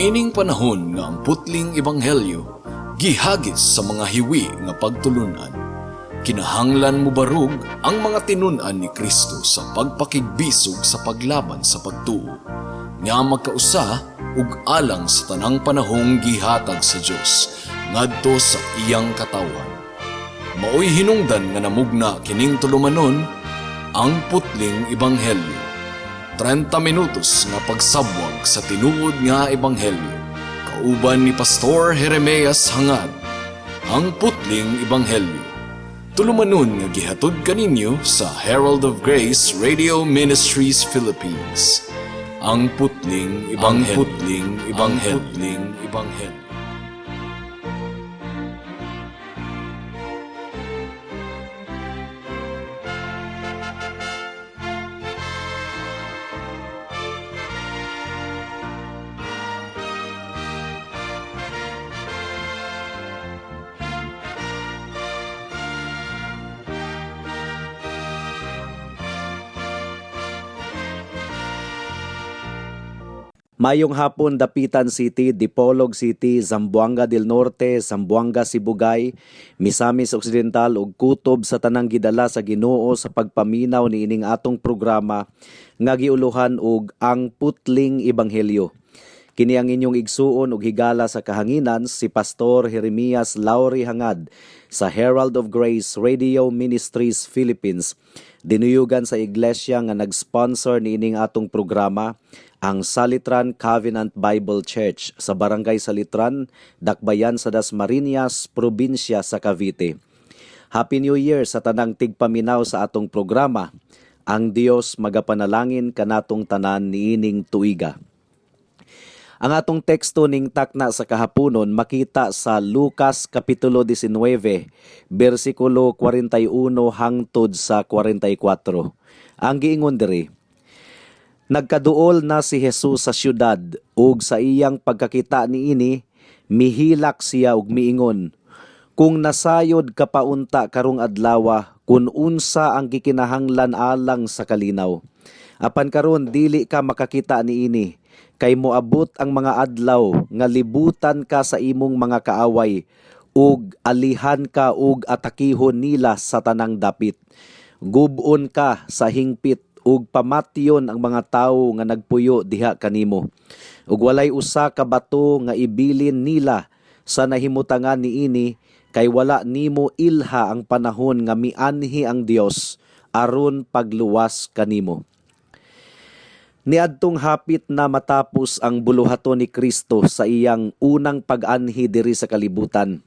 Niining panahon nga ang putling ebanghelyo gihagis sa mga hiwi nga pagtulunan, kinahanglan mobarog ang mga tinun-an ni Kristo sa pagpakigbisog sa paglaban sa pagtuo nga magkausa ug alang sa tanang panahong gihatag sa Dios ngadto sa iyang katawhan. Maoy hinungdan nga namugna kining tulumanon, Ang Putling Ebanghelyo. 30 minutos nga pagsabwag sa tinuod nga ebanghelyo. Kauban ni Pastor Jeremias Hangad. Ang Putling Ebanghelyo. Tulumanon nga gihatod kaninyo sa Herald of Grace Radio Ministries Philippines. Ang Putling Ebanghelyo. Ang Putling Ebanghelyo. Putling Ebanghelyo. Mayong hapon, Dapitan City, Dipolog City, Zamboanga del Norte, Zamboanga Sibugay, Misamis Occidental ug kutob sa tanang gidala sa Ginoo sa pagpaminaw niining atong programa nga giuluhan og Ang Putling Ebanghelyo. Kini ang inyong igsuon ug higala sa kahanginan, si Pastor Jeremias Lauri Hangad sa Herald of Grace Radio Ministries Philippines. Dinuyugan sa iglesia nga nag-sponsor niining atong programa, ang Salitran Covenant Bible Church sa Barangay Salitran, Dakbayan sa Dasmariñas, probinsya sa Cavite. Happy New Year sa tanang tigpaminaw sa atong programa. Ang Dios magapanalangin kanatong tanan niining tuiga. Ang atong teksto ning takna sa kahaponon makita sa Lucas Kapitulo 19, bersikulo 41 hangtod sa 44. Ang giingon diri, nagkaduol na si Jesus sa syudad ug sa iyang pagkakita niini, mihilak siya ug miingon, "Kung nasayod ka paunta karong adlawa kun unsa ang gikinahanglan alang sa kalinaw. Apan karon dili ka makakita niini, kay moabot ang mga adlaw nga libutan ka sa imong mga kaaway ug alihan ka ug atakihon nila sa tanang dapit. Gubon ka sa hingpit ug pamatyon ang mga tawo nga nagpuyo diha kanimo. Ug walay usa ka bato nga ibilin nila sa nahimutangan niini, kay wala nimo ilha ang panahon nga mianhi ang Dios aron pagluwas kanimo." Niadtong hapit na matapos ang buluhaton ni Kristo sa iyang unang pag-anhi diri sa kalibutan.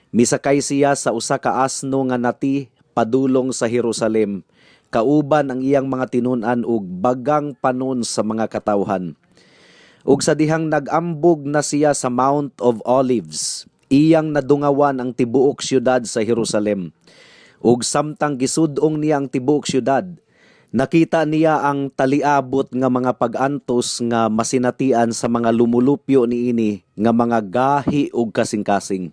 Misakay siya sa usa ka asno nga nati padulong sa Jerusalem, kauban ang iyang mga tinun-an ug bagang panon sa mga katawhan. Ug sa dihang nag-ambog na siya sa Mount of Olives, iyang nadungawan ang tibuok syudad sa Jerusalem. Ug samtang gisud-ong niya ang tibuok syudad, nakita niya ang taliabot nga mga pag-antos nga masinatian sa mga lumulupyo niini nga mga gahi ug kasing-kasing.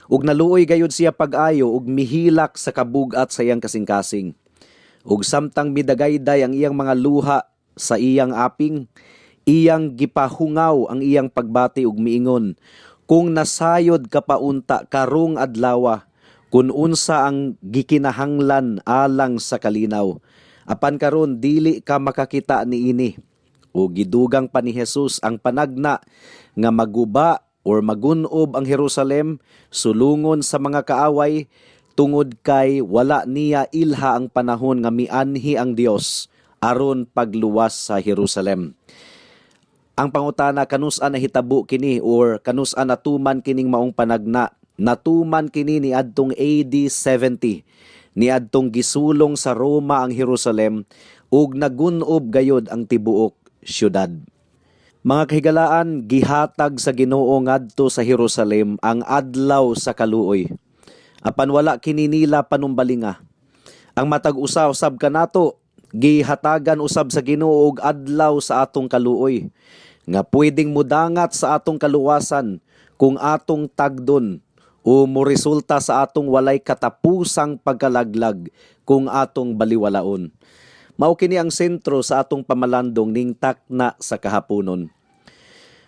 Ug naluoy gayud siya pag-ayo ug mihilak sa kabugat sa iyang kasing-kasing. Ug samtang midagayday ang iyang mga luha sa iyang aping, iyang gipahungaw ang iyang pagbati ug miingon, "Kung nasayod ka paunta karong adlawa kun unsa ang gikinahanglan alang sa kalinaw. Apan karon dili ka makakita niini." O gidugang pa ni Jesus ang panagna nga maguba or magunob ang Jerusalem sulungon sa mga kaaway tungod kay wala niya ilha ang panahon nga mianhi ang Dios aron pagluwas sa Jerusalem. Ang pangutana, kanus-a nahitabo kini or kanus-a natuman kining maong panagna? Natuman kini niadtong AD 70. Niadtong gisulong sa Roma ang Jerusalem ug nagunob gayod ang tibuok syudad. Mga kahigalaan, gihatag sa Ginoo ngadto sa Jerusalem ang adlaw sa kaluoy. Apan wala kini nila panumbalinga. Ang matag usa usab kanato gihatagan usab sa Ginoo og adlaw sa atong kaluoy nga pwedeng mudangat sa atong kaluwasan kung atong tagdon o moresulta sa atong walay katapusang pagkalaglag kung atong baliwalaon. Mao kini ang sentro sa atong pamalandong ning takna sa kahaponon.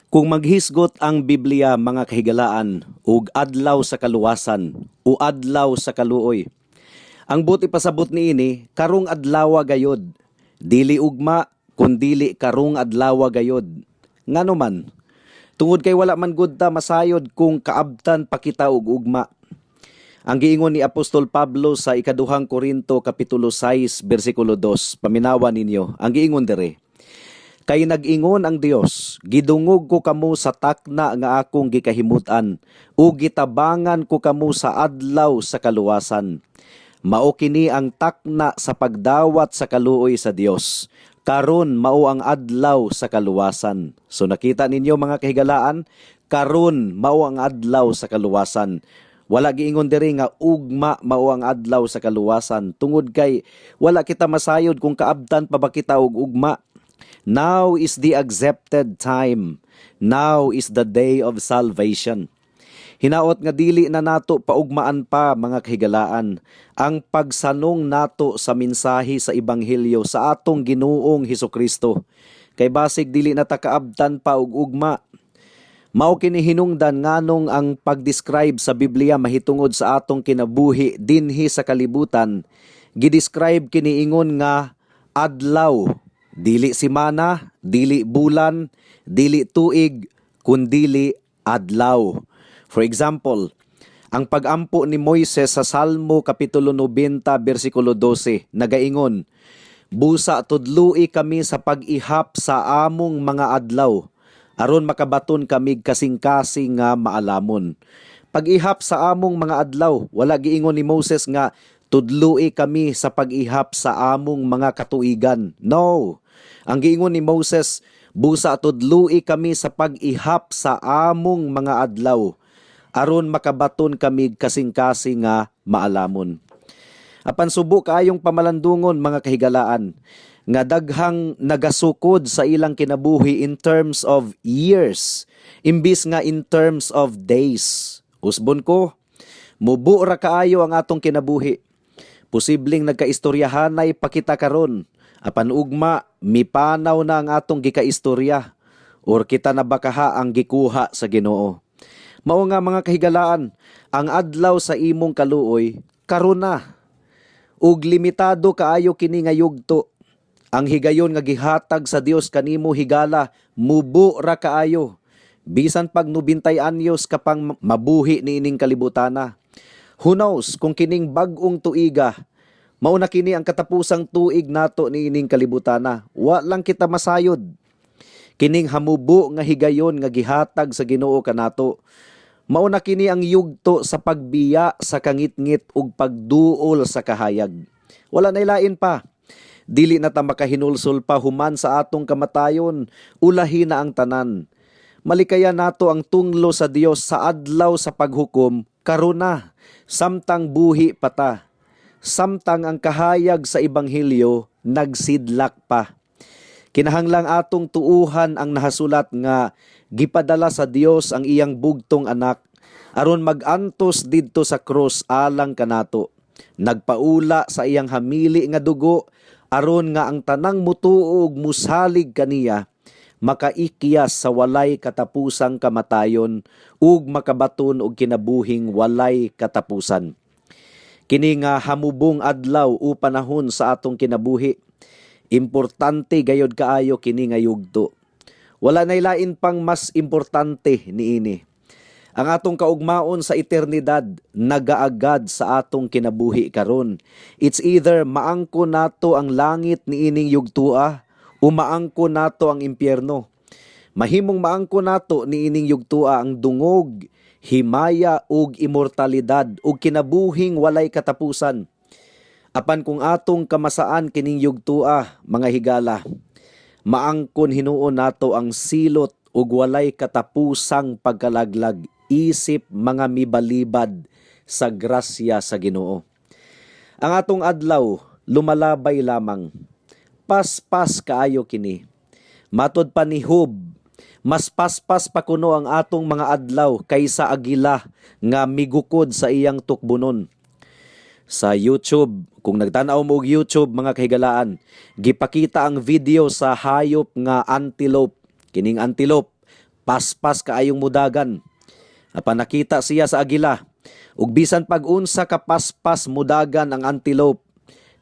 Kung maghisgot ang Biblia, mga kahigalaan, ug adlaw sa kaluwasan o adlaw sa kaluoy, ang buot ipasabot niini, karong adlawa gayod. Dili ugma, kundili karong adlawa gayod. Ngano man? Tungod kay wala man gud ta masayod kung kaabtan pa kita og ugma. Ang giingon ni Apostol Pablo sa Ikaduhang Korinto kapitulo 6 bersikulo 2, paminawa ninyo. Ang giingon diri, "Kay nag-ingon ang Dios, gidungog ko kamo sa takna nga akong gikahimut-an, ug gitabangan ko kamo sa adlaw sa kaluwasan." Mao kini ang takna sa pagdawat sa kaluoy sa Dios. Karon mao ang adlaw sa kaluwasan. So nakita ninyo, mga kahigalaan, karon mao ang adlaw sa kaluwasan. Wala giingon diri nga ugma mao ang adlaw sa kaluwasan tungod kay wala kita masayod kung kaabtan pa ba kita og ugma. Now is the accepted time. Now is the day of salvation. Hinaot nga dili na nato paugmaan pa, mga kahigalaan, ang pagsanong nato sa mensahe sa ebanghelyo sa atong Ginoong Hesukristo. Kay basig dili na ta kaabtan pa og ugma. Mao kini hinungdan nganong ang pag-describe sa Biblia mahitungod sa atong kinabuhi dinhi sa kalibutan, gi-describe kini ingon nga adlaw, dili semana, dili bulan, dili tuig, kundili adlaw. For example, ang pag-ampo ni Moises sa Salmo kapitulo 90 bersikulo 12 nagaingon, "Busa tudloi kami sa pag-ihap sa among mga adlaw, aron makabaton kami kasing-kasing nga maalamon." Pag-ihap sa among mga adlaw, wala giingon ni Moses nga tudloi kami sa pag-ihap sa among mga katuigan. No. Ang giingon ni Moses, busa tudloi kami sa pag-ihap sa among mga adlaw, aron makabaton kami kasing-kasing nga maalamon. Apan subo kaayong pamalandungon, mga kahigalaan, nga daghang nagasukod sa ilang kinabuhi in terms of years imbis nga in terms of days. Usbon ko, mubo ra kaayo ang atong kinabuhi. Posibleng nagkaistoryahanay pa kita karon, apan ugma mipanaw na ang atong gikaistorya or kita na bakaha ang gikuha sa Ginoo. Mao nga, mga kahigalaan, ang adlaw sa imong kaluoy karon na. Ug limitado kaayo kini nga yugto. Ang higayon nga gihatag sa Dios kanimo, higala, mubo ra kaayo. Bisan pag 90 anyos ka pang mabuhi niining kalibutana. Who knows kung kining bag-ong tuiga mao na kini ang katapusang tuig nato niining kalibutana? Wa lang kita masayod. Kining hamubo nga higayon nga gihatag sa Ginoo kanato, mao na kini ang yugto sa pagbiya sa kangitngit ug pagduol sa kahayag. Wala na ilain pa. Dili na ta makahinulsol pa human sa atong kamatayon, ulahi na ang tanan. Malikayan nato ang tunglo sa Dios sa adlaw sa paghukom karon na, samtang buhi pa ta. Samtang ang kahayag sa ebanghelyo nagsidlak pa. Kinahanglang atong tuuhan ang nahasulat nga gipadala sa Dios ang iyang bugtong anak aron magantos didto sa krus alang kanato. Nagpaula sa iyang hamili nga dugo aron nga ang tanang mutuo ug musalig kaniya makaikyas sa walay katapusang kamatayon ug makabaton og kinabuhing walay katapusan. Kini nga hamubong adlaw o panahon sa atong kinabuhi, importante gayod kaayo kini nga yugto. Wala nay lain pang mas importante niini. Ang atong kaugmaon sa eternidad nagaagad sa atong kinabuhi karon. It's either maangko nato ang langit niining yugtua o maangko nato ang impyerno. Mahimong maangko nato niining yugtua ang dungog, himaya ug imortalidad ug kinabuhing walay katapusan. Apan kung atong kamasaan kining yugtua, mga higala, maangkon hinuon nato ang silot ug walay katapusang pagkalaglag isip mga mibalibad sa grasya sa Ginoo. Ang atong adlaw lumalabay lamang. Paspas kaayo kini. Matod pa ni Job, mas paspas pa kuno ang atong mga adlaw kaysa agila nga migukod sa iyang tukbunon. Sa YouTube, kung nagtan-aw mo og YouTube, mga kahigalaan, gipakita ang video sa hayop nga antelope. Kining antelope, Paspas kaayong mudagan. Apan nakita siya sa agila. Ug bisan pag-unsa ka paspas mudagan ang antelope,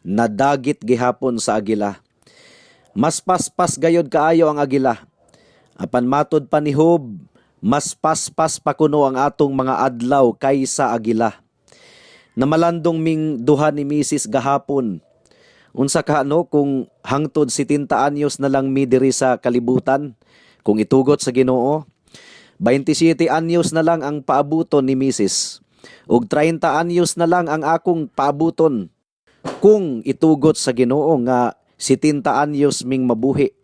nadagit gihapon sa agila. Mas paspas gayod kaayo ang agila. Apan matod pa ni Job, mas paspas pa kuno ang atong mga adlaw kaysa agila. Namalandong ming duha ni Mrs. gahapon. Unsa ka no kung hangtod 70 anyos na lang mi diri sa kalibutan, kung itugot sa Ginoo? 27 anyos na lang ang paabuton ni Mrs. Ug 30 anyos na lang ang akong paabuton kung itugot sa Ginoo nga 70 anyos ming mabuhi.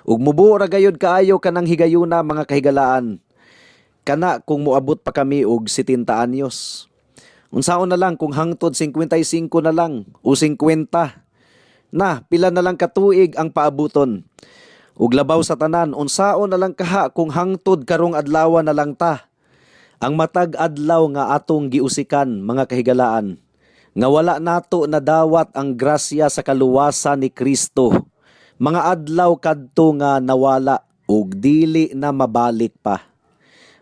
Ug mubuo ra gayud kaayo kanang higayuna, mga kahigalaan. Kana kung moabot pa kami og 70 anyos. Unsaon na lang kung hangtod 55 na lang o 50? Na, pila na lang katuig ang paabuton? Ug labaw sa tanan, unsaon na lang kaha kung hangtod karong adlaw na lang ta? Ang matag adlaw nga atong giusikan, mga kahigalaan, nga wala nato nadawat ang grasya sa kaluwasan ni Kristo, mga adlaw kadto nga nawala ug dili na mabalik pa.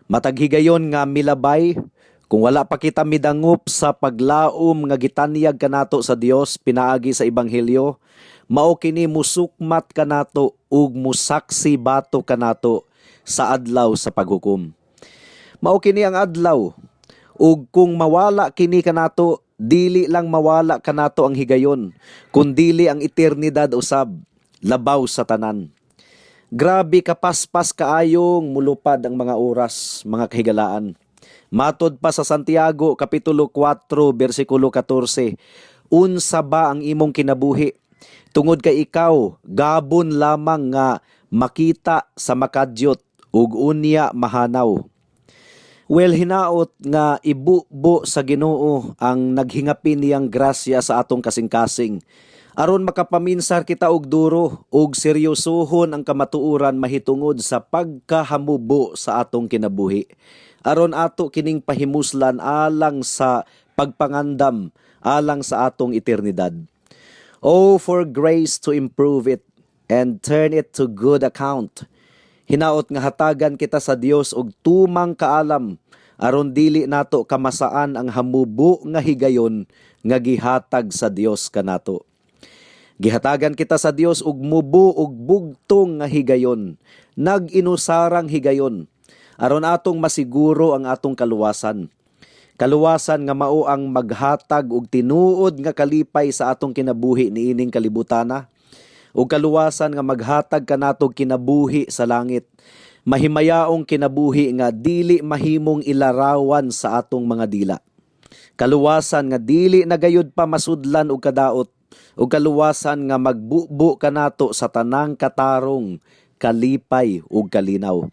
Matag higayon nga milabay, kung wala pa kita midangop sa paglaom nga gitanyag kanato sa Dios pinaagi sa ebanghelyo, mao kini musukmat kanato ug musaksi batok kanato sa adlaw sa paghukom. Mao kini ang adlaw, ug kung mawala kini kanato, dili lang mawala kanato ang higayon, kundili ang eternidad usab, labaw sa tanan. Grabe kapaspas kaayong mulupad ang mga oras, mga kahigalaan. Matod pa sa Santiago kapitulo 4 bersikulo 14, unsa ba ang imong kinabuhi? Tungod kay ikaw gabon lamang nga makita sa makadyot ug unya mahanaw. Well, hinaot nga ibubo sa Ginoo ang naghingapin niyang grasya sa atong kasing-kasing aron makapaminsar kita og duro ug seryosohon ang kamatuoran mahitungod sa pagkahamubo sa atong kinabuhi, aron ato kining pahimuslan alang sa pagpangandam alang sa atong eternidad. Oh, for grace to improve it and turn it to good account. Hinaot nga hatagan kita sa Dios og tumang kaalam aron dili nato kamasaan ang hamubo nga higayon nga gihatag sa Dios kanato. Gihatagan kita sa Dios og mubo og bugtong nga higayon, nag-inusarang higayon, aron atong masiguro ang atong kaluwasan. Kaluwasan nga mao ang maghatag og tinuod nga kalipay sa atong kinabuhi niining kalibutana, ug kaluwasan nga maghatag kanato kinabuhi sa langit. Mahimayaong kinabuhi nga dili mahimong ilarawan sa atong mga dila. Kaluwasan nga dili na gayud pa masudlan og kadaot, ug kaluwasan nga magbubo kanato sa tanang katarong, kalipay ug kalinaw.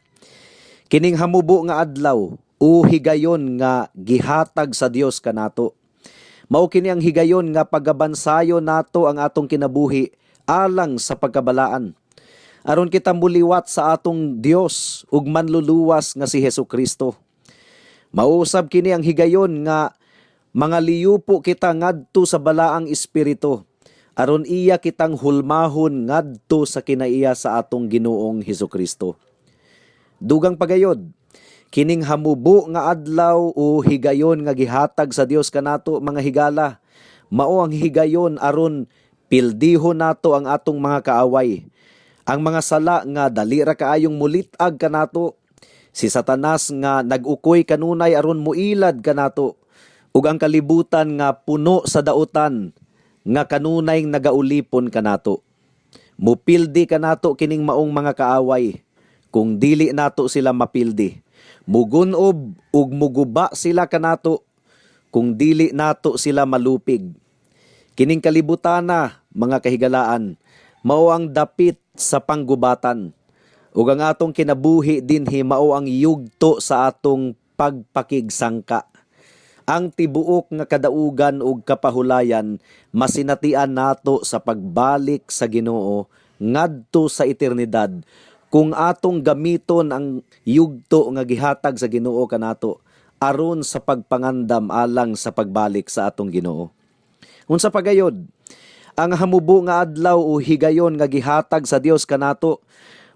Kining hamubo nga adlaw o higayon nga gihatag sa Dios kanato, mao kini ang higayon nga pagabansayon nato ang atong kinabuhi alang sa pagkabalaan, aron kita muliwat sa atong Dios ug manluluwas nga si Hesus Kristo. Mausab kini ang higayon nga mga liyupo kita ngadto sa Balaang Espiritu aron iya kitang hulmahon ngadto sa kinaiya sa atong Ginoong Hesus Kristo. Dugang pagayod, kining hamubo nga adlaw o higayon nga gihatag sa Dios kanato, mga higala, mao ang higayon aron pildihon nato ang atong mga kaaway. Ang mga sala nga dali ra kaayong mulit-ag kanato, si Satanas nga nag-ukoy kanunay aron muilad kanato, ug ang kalibutan nga puno sa dautan nga kanunay nagaulipon kanato. Mupildi kanato kining maong mga kaaway kung dili nato sila mapildi. Mugunob ug muguba sila kanato kung dili nato sila malupig. Kining kalibutana, mga kahigalaan, mao ang dapit sa panggubatan. Ug ang atong kinabuhi dinhi mao ang yugto sa atong pagpakigsangka. Ang tibuok nga kadaugan ug kapahulayan masinatian nato sa pagbalik sa Ginoo ngadto sa eternidad kung atong gamiton ang yugto nga gihatag sa Ginoo kanato aron sa pagpangandam alang sa pagbalik sa atong Ginoo. Unsa pagayod, ang hamubo nga adlaw o higayon nga gihatag sa Dios kanato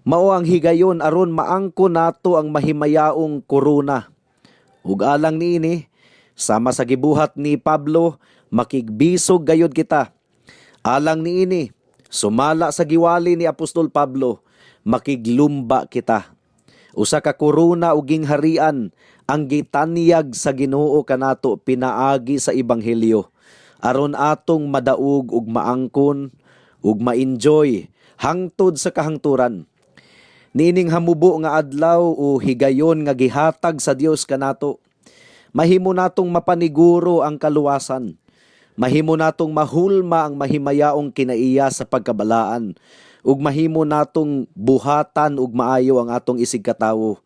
Mao ang higayon aron maangkon nato ang mahimayaong korona. Ug alang niini, sama sa gibuhat ni Pablo, makigbisog gayod kita. Alang niini, sumala sa giwali ni Apostol Pablo, makiglumba kita. Usa ka korona ug gingharian ang gitanyag sa Ginoo kanato pinaagi sa ebanghelyo aron atong madaog ug maangkon ug ma-enjoy hangtod sa kahangturan. Niining hamubo nga adlaw o higayon nga gihatag sa Dios kanato, mahimo natong mapaniguro ang kaluwasan. Mahimo natong mahulma ang mahimayaong kinaiya sa pagkabalaan ug mahimo natong buhatan ug maayo ang atong isigkatawo.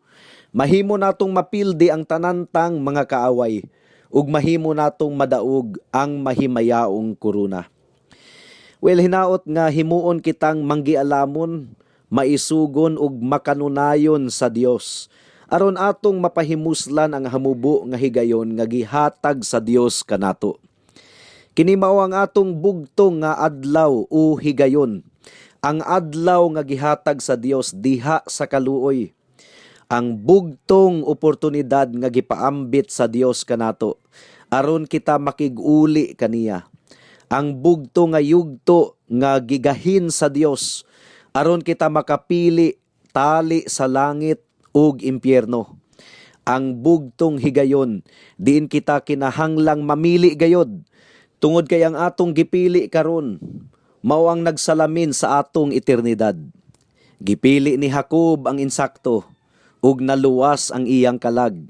Mahimo natong mapildi ang tanantang mga kaaway ug mahimo natong madaog ang mahimayaong korona. Well, hinaot nga himuon kitang manggialamon, maisugon ug makanunayon sa Dios aron atong mapahimuslan ang hamubo nga higayon nga gihatag sa Dios kanato. Kini mao ang atong bugtong nga adlaw o higayon. Ang adlaw nga gihatag sa Dios diha sa kaluoy. Ang bugtong oportunidad nga gipaambit sa Dios kanato aron kita makig-uli kaniya. Ang bugto nga yugto nga gigahin sa Dios aron kita makapili tali sa langit ug impyerno. Ang bugtong higayon diin kita kinahanglang mamili gayod tungod kay ang atong gipili karon mao ang nagsalamin sa atong eternidad. Gipili ni Jacob ang insakto ug naluwas ang iyang kalag.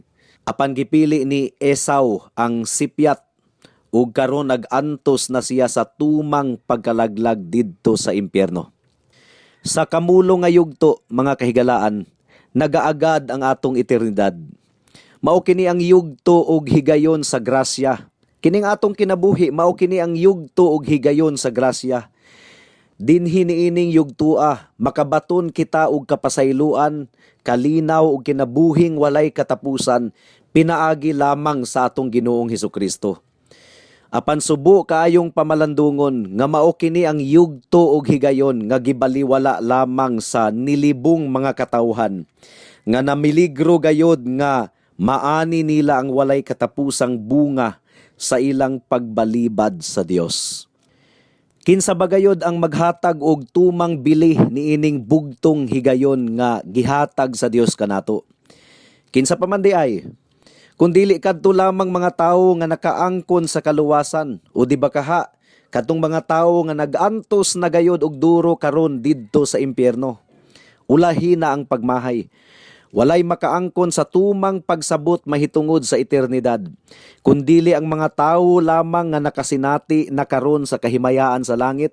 Apan gipili ni Esau ang sipyat ug karon nag-antos na siya sa tumang pagkalaglag didto sa impyerno. Sa kamulo nga yugto, mga kahigalaan, nagaagad ang atong eternidad. Mao kini ang yugto ug higayon sa grasya. Kining atong kinabuhi, mao kini ang yugto ug higayon sa grasya. Dinhi niining yugtua, makabaton kita og kapasayloan, kalinaw ug kinabuhing walay katapusan, pinaagi lamang sa atong Ginoong Hesukristo. Apan subo kaayong pamalandungon nga mao kini ang yugto og higayon nga gibaliwala lamang sa nilibong mga katawhan nga namiligro gayod nga maani nila ang walay katapusang bunga sa ilang pagbalibad sa Dios. Kinsa ba gayod ang maghatag og tumang bili niining bugtong higayon nga gihatag sa Dios kanato? Kinsa pa man di ay? Kung dili kadto lamang mga tawo nga nakaangkon sa kaluwasan o di ba kaha kadtong mga tawo nga nag-antos na gayod og duro karon didto sa impyerno. Ulahi na ang pagmahay. Walay makaangkon sa tumang pagsabot mahitungod sa eternidad. Kundili ang mga tawo lamang nga nakasinati na karon sa kahimayaan sa langit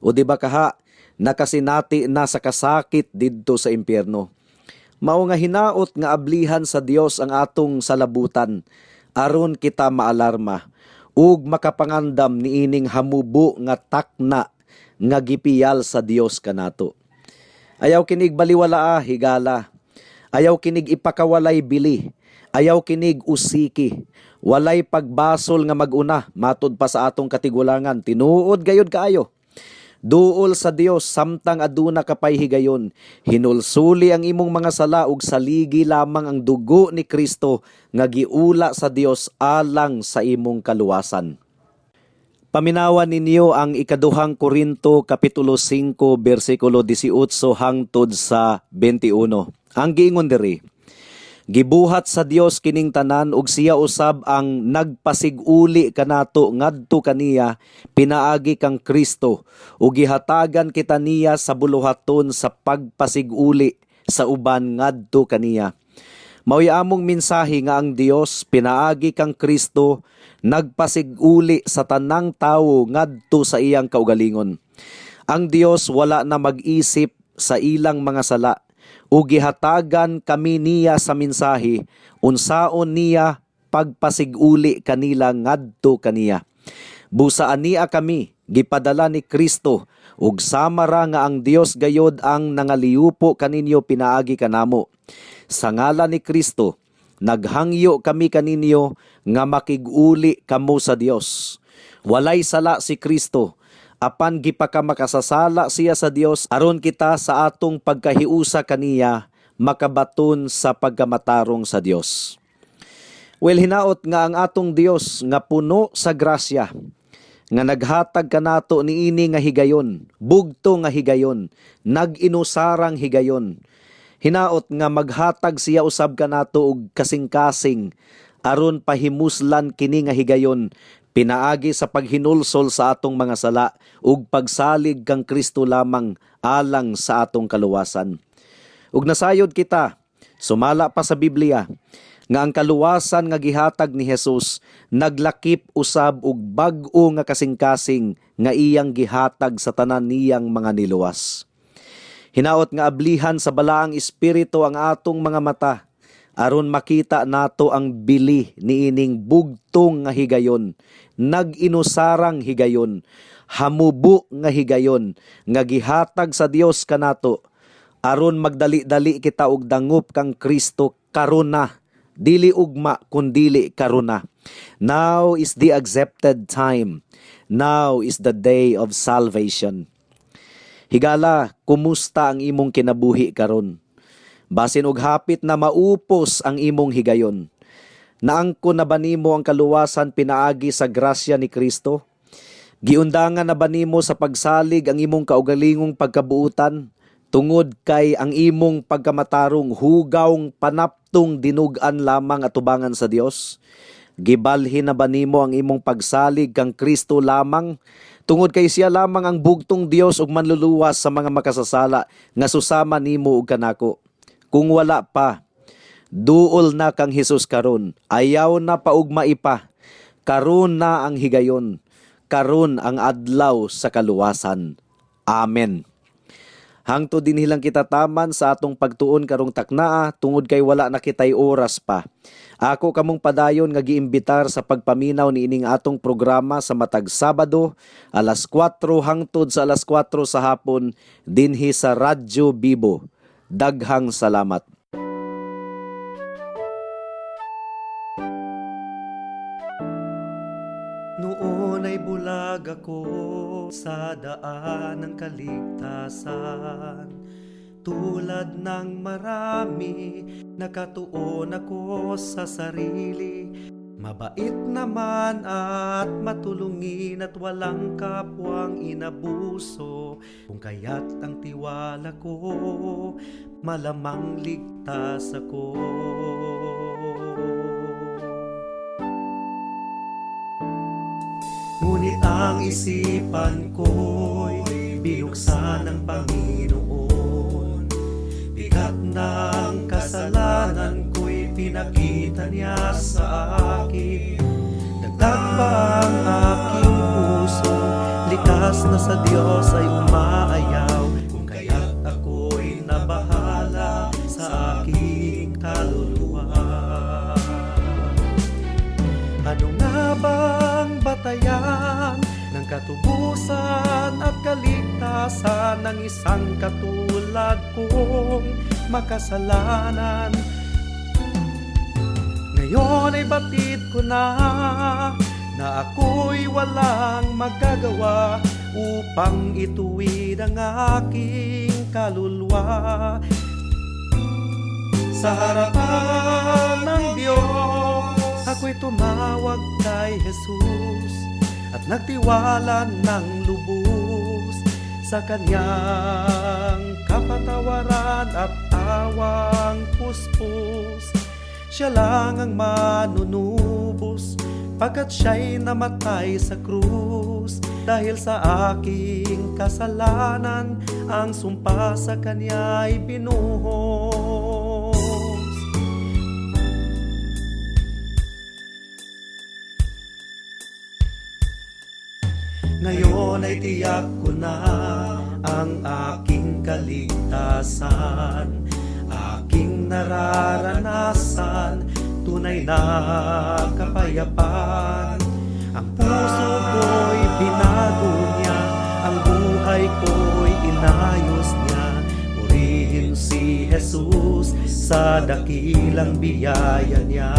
o di ba kaha nakasinati na sa kasakit didto sa impyerno. Mao nga hinaot nga ablihan sa Dios ang atong salabutan aron kita maalarma ug makapangandam niining hamubo nga takna nga gipiyal sa Dios kanato. Ayaw kinig baliwalaa, higala. Ayaw kinig ipakawalay bili. Ayaw kinig usiki. Walay pagbasol nga maguna matud pa sa atong katigulangan. Tinuod gayod kaayo. Duol sa Dios samtang aduna kapay higayon. Hinulsuli ang imong mga sala ug saligi lamang ang dugo ni Kristo nga giula sa Dios alang sa imong kaluwasan. Paminawan ninyo ang ikaduhang Korinto kapitulo 5 bersikulo 18 hangtod sa 21. Ang giingon diri, gibuhat sa Dios kining tanan ug siya usab ang nagpasiguli kanato ngadto kaniya pinaagi kang Kristo ug gihatagan kita niya sa buluhaton sa pagpasiguli sa uban ngadto kaniya. Mao'y among mensahe nga ang Dios pinaagi kang Kristo nagpasiguli sa tanang tawo ngadto sa iyang kaugalingon. Ang Dios wala na mag-isip sa ilang mga sala ug gihatagan kami niya sa mensahe unsaon niya pagpasiguli kanila ngadto kaniya. Busa ania kami gipadala ni Kristo ug sama ra nga ang Dios gayod ang nangaliupo kaninyo pinaagi kanamo. Sa ngalan ni Kristo naghangyo kami kaninyo nga makig-uli kamo sa Dios. Walay sala si Kristo Apan gipakamakasasala siya sa Dios aron kita sa atong pagkahiusa kaniya makabaton sa pagkamatarong sa Dios. Well, hinaot nga ang atong Dios nga puno sa grasya, nga naghatag kanato niini nga higayon, bugto nga higayon, nag-inusarang higayon. Hinaot nga maghatag siya usab kanato og kasing-kasing aron pahimuslan kini nga higayon pinaagi sa paghinulsol sa atong mga sala ug pagsalig kang Kristo lamang alang sa atong kaluwasan. Ug nasayod kita, sumala pa sa Biblia, nga ang kaluwasan nga gihatag ni Jesus naglakip usab og bag-o nga kasing-kasing nga iyang gihatag sa tanan niyang mga niluwas. Hinaot nga ablihan sa Balaang Espiritu ang atong mga mata aron makita nato ang bili niining bugtong nga higayon, nag-inusarang higayon, hamubo nga higayon nga gihatag sa Dios kanato aron magdali-dali kita og dangop kang Kristo karon na, dili ugma kundili karon na. Now is the accepted time. Now is the day of salvation. Higala, kumusta ang imong kinabuhi karon? Basin og hapit na maupos ang imong higayon. Naangko na ba nimo ang kaluwasan pinaagi sa grasya ni Kristo? Giundangan na ba nimo sa pagsalig ang imong kaugalingong pagkabuutan? Tungod kay ang imong pagkamatarong hugawng panaptong dinug-an lamang atubangan sa Dios? Gibalhin na ba nimo ang imong pagsalig kang Kristo lamang? Tungod kay siya lamang ang bugtong Dios ug manluluwas sa mga makasasala nga susama nimo ug kanako. Kung wala pa, duol na kang Hesus karon. Ayaw na paugmai pa. Karon na ang higayon. Karon ang adlaw sa kaluwasan. Amen. Hangtod dinhi lang kita taman sa atong pagtuon karong taknaa tungod kay wala na kitay oras pa. Ako kamong padayon nga giimbitar sa pagpaminaw niining atong programa sa matag Sabado alas 4 hangtod sa alas 4 sa hapon dinhi sa Radyo Bibo. Daghang salamat. Noon ay bulag ako sa daan ng kaligtasan. Tulad ng marami, nakatuon ako sa sarili. Mabait naman at matulungin at walang kapwang inabuso. Kung kaya't ang tiwala ko, malamang ligtas ako. Ngunit ang isipan ko'y binuksan ng Panginoon. Bigat ng kasalanan ko'y pinakita niya sa akin. Dagdag pa ang aking puso, likas na sa Diyos ay umaayaw. Kung kaya't ako'y nabahala sa aking kaluluwa. Ano nga bang batayan ng katubusan at kaligtasan ng isang katulad kong makasalanan? Ngayon ay batid ko na na ako'y walang magagawa upang ituwid ang aking kaluluwa. Sa harapan ng Diyos, ako'y tumawag kay Jesus at nagtiwala ng lubos sa kanyang kapatawaran at awang puspos. Siya lang ang manunubos pagkat siya'y namatay sa krus. Dahil sa aking kasalanan, ang sumpa sa kanya'y binuhos. Ngayon ay tiyak ko na ang aking kaligtasan, aking nararanasan, tunay na kapayapaan. Ang puso ko'y binago niya, ang buhay ko'y inayos niya. Purihin si Jesus sa dakilang biyaya niya.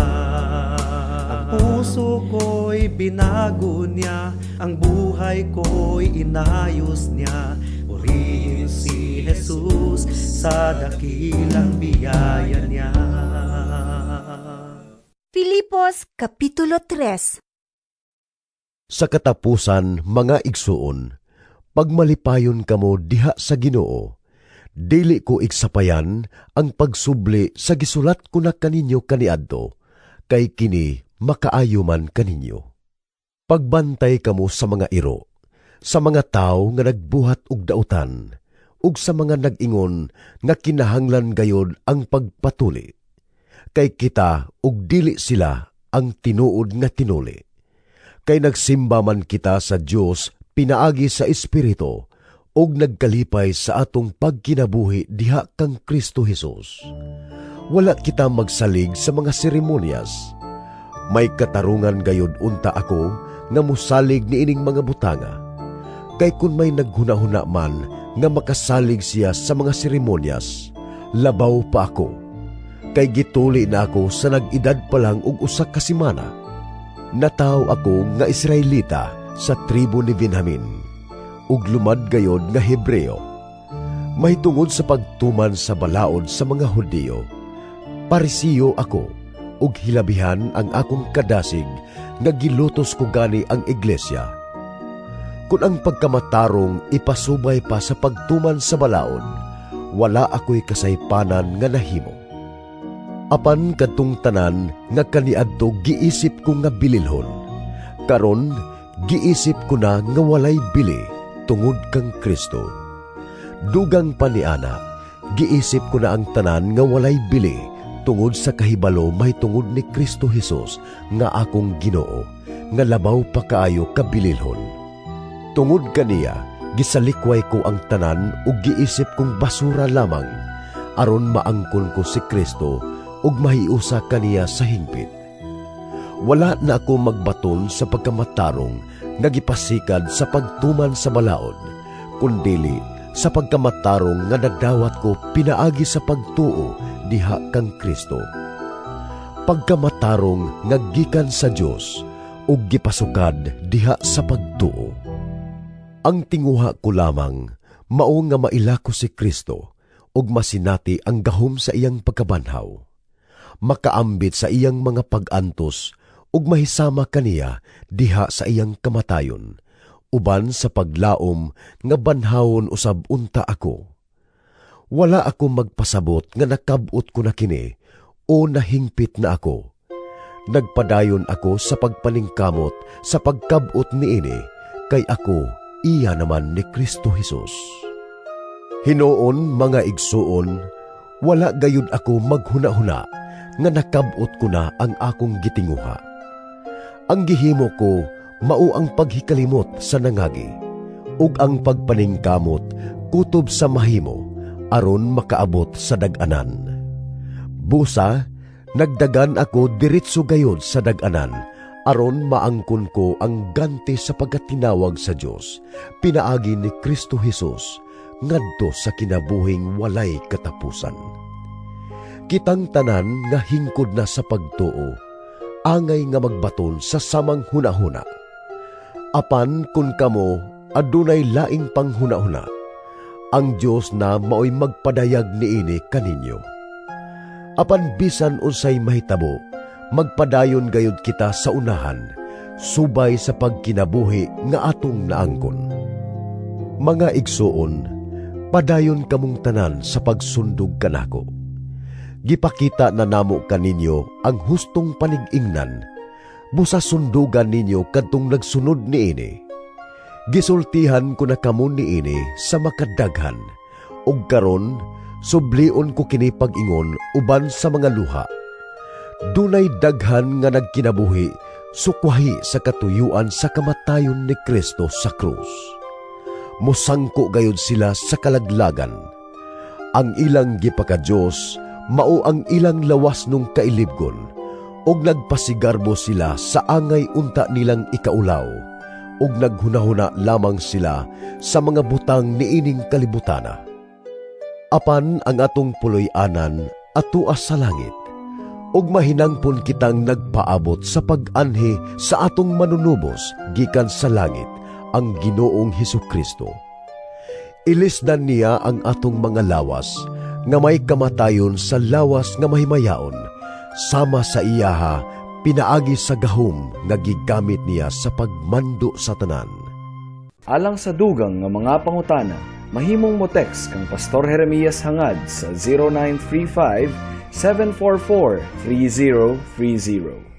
Ang Ang puso ko'y binago niya, ang buhay ko'y inayos niya. Purihin si Jesus sa dakilang biyaya niya. Filipos Kapitulo 3. Sa katapusan, mga igsuon, pagmalipayon kamo diha sa Ginoo. Dili ko igsapayan ang pagsubli sa gisulat ko na kaninyo kaniadto, kay kini makaayo man kaninyo. Pagbantay kamo sa mga iro, sa mga tawo nga nagbuhat og dautan, ug sa mga nag-ingon nga kinahanglan gayod ang pagpatuli. Kay kita ug dili sila ang tinuod nga tinuli. Kay nagsimba man kita sa Dios pinaagi sa Espiritu ug nagkalipay sa atong pagkinabuhi diha kang Kristo Hesus. Wala kita magsalig sa mga seremonyas. May katarungan gayod unta ako nga musalig niining mga butanga. Kay kun may naghunahuna man nga makasalig siya sa mga seremonyas, labaw pa ako. Kay gituli na ako sa nag-edad pa lang og 1 ka semana. Nataw ako nga Israelita sa tribo ni Benjamin, ug lumad gayod nga Hebreo. Mahitungod sa pagtuman sa balaod sa mga Hudiyo, Parisiyo ako, ug hilabihan ang akong kadasig nga gilutos ko gani ang iglesia. Kung ang pagkamatarong ipasubay pa sa pagtuman sa balaod, wala ako'y kasaypanan nga nahimo. Apan kadtong tanan nga kaniadto giisip ko nga bililhon, karon giisip ko na nga walay bili tungod kang Kristo. Dugang pa niana, giisip ko na ang tanan nga walay bili tungod sa kahibalo mahitungod ni Kristo Hesus nga akong Ginoo, nga labaw pa kaayo kabililhon. Tungod kaniya, gisalikway ko ang tanan ug giisip kong basura lamang aron maangkon ko si Kristo ug mahiusa kaniya sa hingpit. Wala na ako magbaton sa pagkamatarong nga gipasikad sa pagtuman sa balaod, kundili sa pagkamatarong nga nadawat ko pinaagi sa pagtuo diha kang Kristo. Pagkamatarong nga gikan sa Dios ug gipasukad diha sa pagtuo. Ang tinguha ko lamang mao nga maila ko si Kristo ug masinati ang gahom sa iyang pagkabanhaw. Makaambit sa iyang mga pag-antos ug mahisama kaniya diha sa iyang kamatayon, uban sa paglaom nga banhawon usab unta ako. Wala ako magpasabot nga nakab-ot ko na kini o nahingpit na ako. Nagpadayon ako sa pagpaningkamot sa pagkab-ot niini, kay ako iya naman ni Kristo Hesus. Hinuon, mga igsuon, wala gayud ako maghunahuna nga nakab-ot ko na ang akong gitinguha. Ang gihimo ko mao ang paghikalimot sa nangagi ug ang pagpaningkamot kutob sa mahimo aron makaabot sa dag-anan. Busa, nagdagan ako diretso gayod sa dag-anan aron maangkon ko ang ganti sa pagkatinawag sa Dios pinaagi ni Kristo Hesus ngadto sa kinabuhing walay katapusan. Kitang tanan nga hingkod na sa pagtuo, angay nga magbaton sa samang hunahuna. Apan kun kamo adunay laing panghunahuna, ang Dios na maoy magpadayag niini kaninyo. Apan bisan unsay mahitabo, magpadayon gayud kita sa unahan, subay sa pagkinabuhi nga atong naangkon. Mga igsuon, padayon kamong tanan sa pagsundog kanako. Gipakita na namo kaninyo ang hustong panig-ingnan, busa sundugan ninyo kadtong nagsunod niini. Gisultihan ko na kamo niini sa makadaghan, ug karon sublion ko kini pag-ingon uban sa mga luha. Dunay daghan nga nagkinabuhi sukwahi sa katuyuan sa kamatayon ni Kristo sa krus. Mosangko gayud sila sa kalaglagan. Ang ilang gipaka-Dios mao ang ilang lawas nung kailibgon, ug nagpasigarbo sila sa angay unta nilang ikaulaw, ug naghunahuna lamang sila sa mga butang niining kalibutana. Apan ang atong puloy-anan atua sa langit, Ug mahinangpon kitang nagpaabot sa pag-anhi sa atong Manunubos gikan sa langit, ang Ginoong Hesus Kristo. Ilisdan niya ang atong mga lawas nga may kamatayon sa lawas nga mahimayaon, sama sa iyaha pinaagi sa gahom nga gigamit niya sa pagmando sa tanan. Alang sa dugang nga mga pangutana, mahimong mo text kang Pastor Jeremias Hangad sa 0935 744 3030.